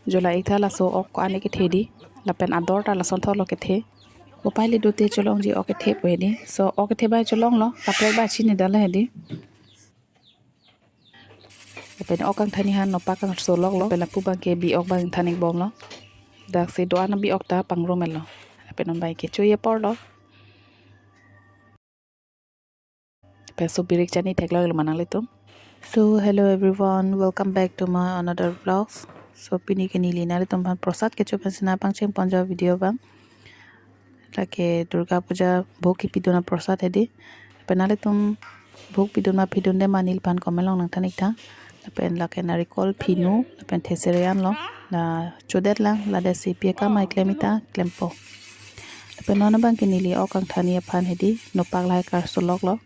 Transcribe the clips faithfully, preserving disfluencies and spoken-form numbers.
Jola ik tha laso ok ko-an kethe di. Lapen ador ta lason thotlo kethe. Upai le dote cholongji ok kethe pu hedi. So ok kethe bai cholonglo, kaprek bai chinidetlo hedi. Lapen ok kangthan-i aphan nopak kangsoloklo. Lapen lapu abangke bi ok abang than-ik bomlo. Daksi do-an abi ok ta pangrum-etlo. Lapen non abangke choye porlo. Lapen so birik chani theklonglo ma nanglitum. So hello everyone, welcome back to my another vlogs. So pini ke neli nanglitum aphan prasad kecho pensi nangpangcheng ponji video abang. Lake Durga Puja bhog kipidun aprasad hedi. Lapen nanglitum bhog pidun ma phidunde ma neliphan comment along nangthan-ik tha. Lapen lake narikol phinu, lapen thesere anlo. La chodetlang, lade si pi akam mai klem-ik ta, klempo. Lapen non abangke neli ok kangthan-i aphan hedi, nopak lahai karsoloklo.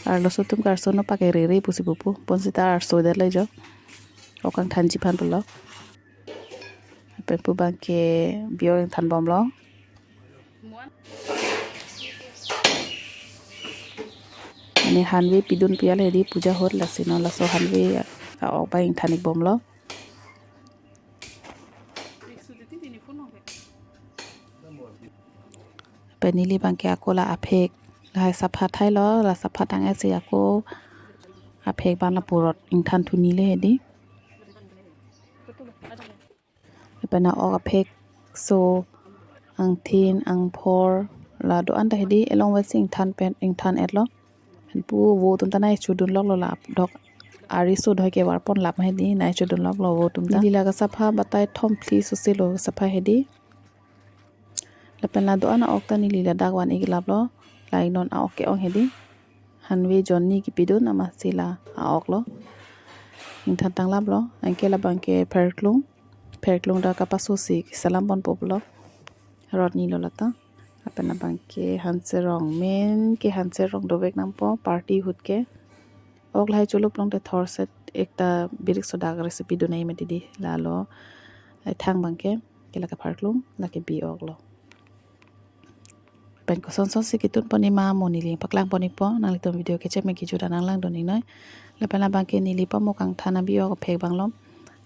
Arloso atum karso nopak ke rere pusi pupo, bonsita arsodetlo jo. Ok kangthanji aphan pulo. Lapen pu abangke bi ok ingthan bomlo. Mane hanve pidun piyal hedi puja hot, lasi non laso hanve a-ok abang ingthan-ik bomlo. Lapen neli abangke ako la aphek lahai sapha thailo, la sapha tang-et si ako aphek abang lapu rot ingthan thunile hedi. Lapen a-ok aphek so angthin angphor la do-an ta hedi elong vesi ingthan pen ingthan-etlo. Lapen pu vo atum ta nai chodunloklo, la dok ariso dhoi ke varpon lap hedi, nai chodunloklo vo atum ta. Neli la kasapha batai thom phli soselo sapha hedi. Lapen la do-an a-ok ta neli ladak van-ik laplo. La ik non a-ok ke-ong hedi. Hanve jonni kipidun amatsi la a-oklo. Ingthan tang laplo. Anke labangke pherklung. Pherklung ta kapaso si keselam ponpo pulo. Rot nilo lata. Lapen labangke hanserong, main ke hanserong dovek nangpo party ahut ke. Ok lahai cholup longte thorset ekta birik sodak recipe dun-i mati di. Lalo, eh, thang abangke, ke lake pherklung, lake bi oklo. Pen kosonson si kitun pon-i ma mo neli paklang pon-ipo, nanglitum video kechek me kejut an nanglangdun-iknoi. Lapen labangke neli pamo kangthan abi ok aphek abanglo.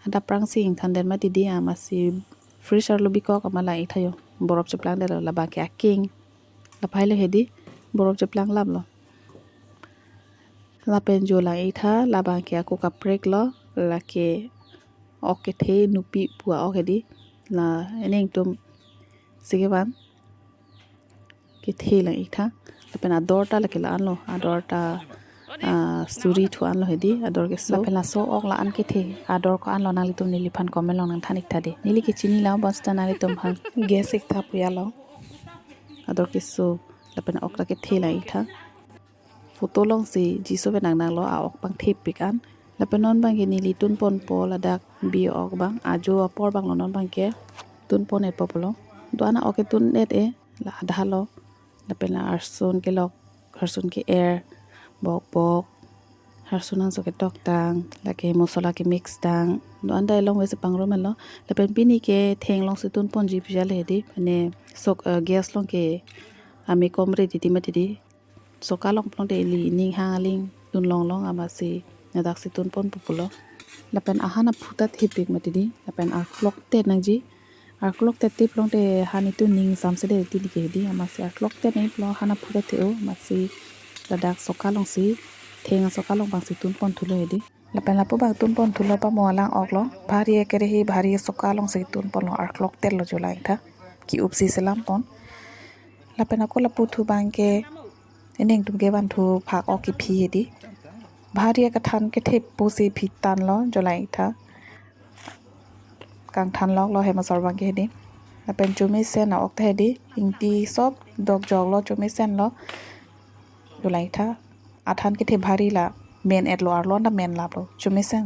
Adap prangsi ingthan den mati di, amatsi freezer lo bikok amat la ik tha jo. Borof cheplangdetlo, labangke aking. Lapu hai lo hedi, borof cheplang laplo. Lapen jo lang ik tha, labangke ako kapreklo, lake ok kethe nupi pu a-ok hedi. La ening atum si kevan kethe lang ik tha. Lapen ador ta lake la-anlo, ador ta, ah, suri thu anlo hedi, ador keso. Lapen laso ok la-an kethe ador ko-anlo, nanglitum neliphan comment along nangthan ik tha di. Neli kechinilo, bonsita nanglitum aphan guess ik tha pu ya lo. Ador keso, lapen ok ta kethe lang ik tha. Photo alongsi jiso ve nang nanglo a-ok pangthepik an. Lapen non abangke neli tun ponpo ladak bi ok abang, ajo apor abanglo non abangke tun pon-etpo pulo. Do-an a-ok ketun-et-e, la adha lo. Lapen la arsun kelok, arsun ke-er, bok bok, arsun angso ketoktang, lake mosola kemix tang. Do-an ta elong vesi pangrum-etlo. Lapen pini ke theng alongsi tun ponji pu ya le hedi. Mane sok, eh, gas along ke amekom ready di mati di. Soka long plong te ili ning hang aling tun longlong amatsi ladak si tun ponpo pulo. Lapen ahan aphu ta thepik mati di. Lapen arklok tet nangji. Arklok tet tip long te han itu ning samse de tini ke hedi, amatsi arklok tet nangji pulo, han aphu ta the-o, amatsi ladak soka alongsi, theng asoka along abangsi tun pon thulo hedi. Lapen lapu abang tun pon thulo pamo alang oklo. Bhari akerehi, bhari asoka alongsi tun ponlo, arklok tetlo jo lang ik tha. Ki-upsi selam pon. Lapen ako lapu thu abangke ening atum kevan thu phak ok kephi hedi. Bhari akethan kethe pusi phi tanlo jo lang ik tha. Kangthan loklo hem asor abangke hedi. Lapen chomesen a-ok ta hedi. Ingti sok dokjoklo, chomesenlo. Jo lang ik tha. Athan kethe bhari la men-etlo, arlo anta men laplo. Chomesen.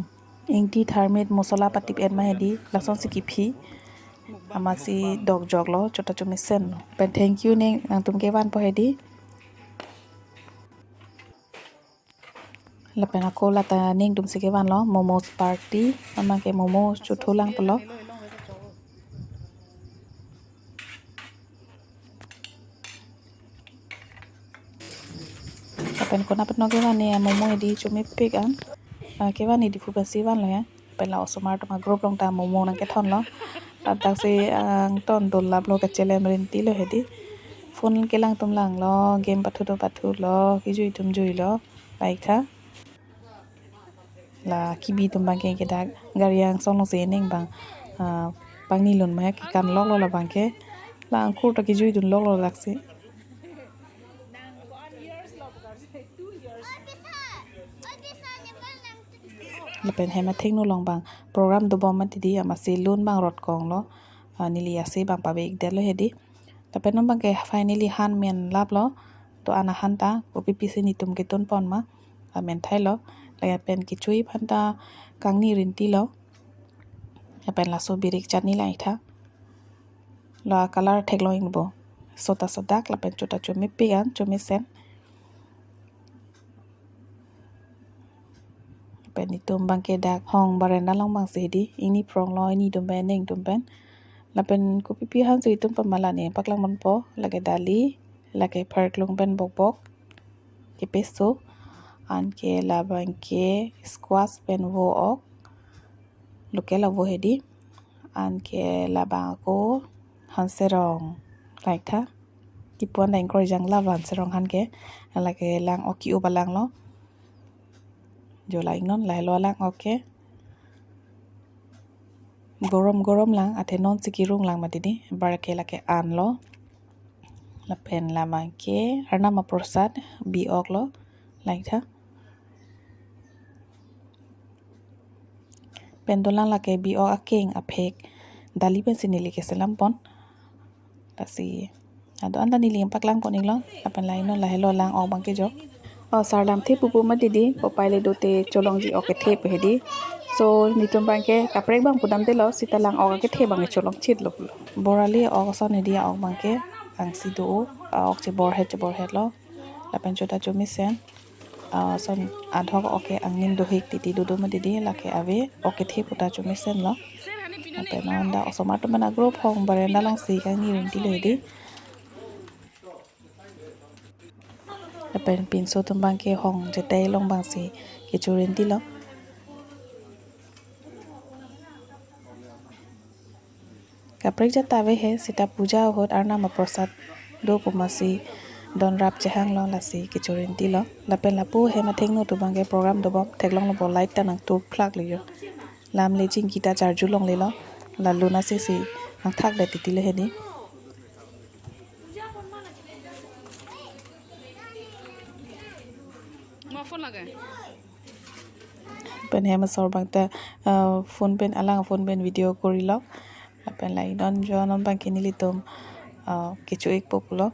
Ingti tharmit mosola patip-et ma hedi, lasonsi kephi. Amatsi dokjoklo, chota chomesenlo. Pen thank you ning nangtum kevanpo hedi. Lapen ako lata ning atum si kevanlo, momos party, amat ke momo chothu lang pulo. Lapen konat pen no kevan ne momo hedi chomepik an. Ah, kevan ni Diphu pensi vanlo ya. Pen la osomar atum a-group along ta momo nangkethonlo. Ladak si angton dol laplo, kachelem rinti lo hedi. Phone kelang atum langlo, game pathu do pathulo, kejui atum juilo. Lahai tha. La kebi atum abangke ke dak gari angsong along si ening abang, ah, pangni lun ma ya, kekan loklo labangke. La angkur ta kejui dun loklo ladak si. Lapen hem athengno along abang program dobom mati di, amatsi lun abang rot konglo, ah, neli ase abang pave-ikdetlo hedi. Lapen non abangke finally han men laplo, to-an ahan ta, kopi pisi netum ketunpon ma, amen thailo, lapen kechui aphan ta kangni rintilo, lapen laso birik chutney lahai tha. La color theklong ingbo. Sota sodak lapen chota chomepik an chomesen. Lapen itum abangke dak hong barenda along abang si hedi. Ingni phronglo, ingni atum pen, ening atum pen. Lapen kopi pi ahan si itum pamala ni paklang ponpo. Lake dali, lake pharklung pen bokbok, kepeso. Anke labangke squash pen vo-ok. Local avo hedi. Anke labang ako hanserong. Lahai tha. Kipu-an dang ingkoi jang la hanserong ahan ke. Lake lang-ok, ki-up alanglo. Jo la ingnon lahelo lang-ok ke. Gorom gorom lang, athe non si kerung lang mati di. Bar ke lake anlo. Lapen labangke Arnam aprosad bi-ok lo. Lahai tha. Pen dolang lake bi-ok akeng aphek dali pensi neli keselam pon. Lasi ado-an ta neli paklang pon-iklo. Lapen la ingnon lahelo lang-ok abangke jo. O, sar lamthe pupu mati di, kopai le dote cholongji ok kethe pu hedi. So netum abangke kaprek abang pudamdelo, seta lang-ok akethe abangke cholong chitlo pulo. Bor ali ok ason hedi, ok abangke angsi do, a-ok cheborhet cheborhetlo. Lapen chota chomesen. Ah, ason adhok ok ke angning dohik titi dodo mati di, lake ave ok kethe puta chomesenlo. Lapen non dak osomar atum pen a-group hong barenda along si kangni rintilo hedi. Lapen pinso atum abangke hong jetai along abang si kecho rintilo. Kaprek jat ta ave he, seta puja ahut Arnam aprosad do pu amatsi don rap chehanglo, lasi kecho rintilo. Lapen lapu hem athengno atum abangke program dobom theklonglo bo, light ta nangtup khlak le jo. Lam le chingki ta charju longlelo. La lun ase si nangthakdet titi le hedi. Ma phone lage. Pen hem asor abang ta, ah, phone pen, alang phone pen video korilo. Lapen la ingnon jo non abangke nelitum, ah, kecho-ikpo pulo.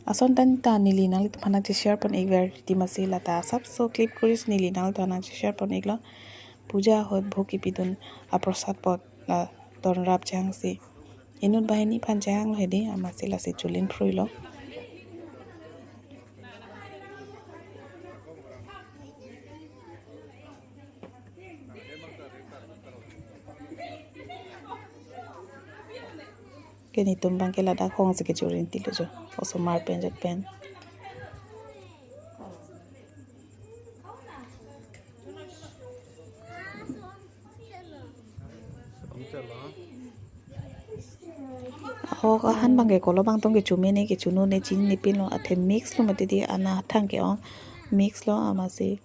Ason tan ta neli nanglitum aphan nangche-share pon-ikver ti amatsi lata asapso clip korisi neli nanglitum aphan nangche-share pon-iklo. Puja ahut bhuk kepidun aprosad apot la don rap chehangsi. Inut banghini aphan chehanglo hedi, amatsi lasi cholin phruilo. Ke netum abangke ladak hong si kecho rintilo jo. Osomar pen jat pen. Ahok ahan abangke kolo abang tong kecho mene kecho nune chinine pinlo, athe mix lo mati di, ana thang ke-ong mix lo amatsi.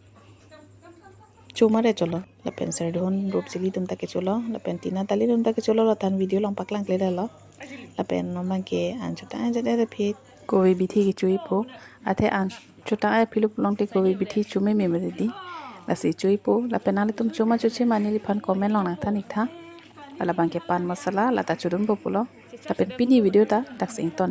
Chomare cholo, lapen serdon rup chili atum ta kecholo, lapen tina tali atum ta kecholo, lata video along paklang kledetlo. Lapen non abangke an chotang ajat ada phit. Kove bithi kecho-ikpo, athe an chotang ai philo pulote kove bithi chomeme mati di. Lasi cho-ikpo, lapen nanglitum choma choche ma neliphan comment along nangthan-iktha. Labangke pan masala lata chodunpo pulo. Lapen pini video ta daksi ington.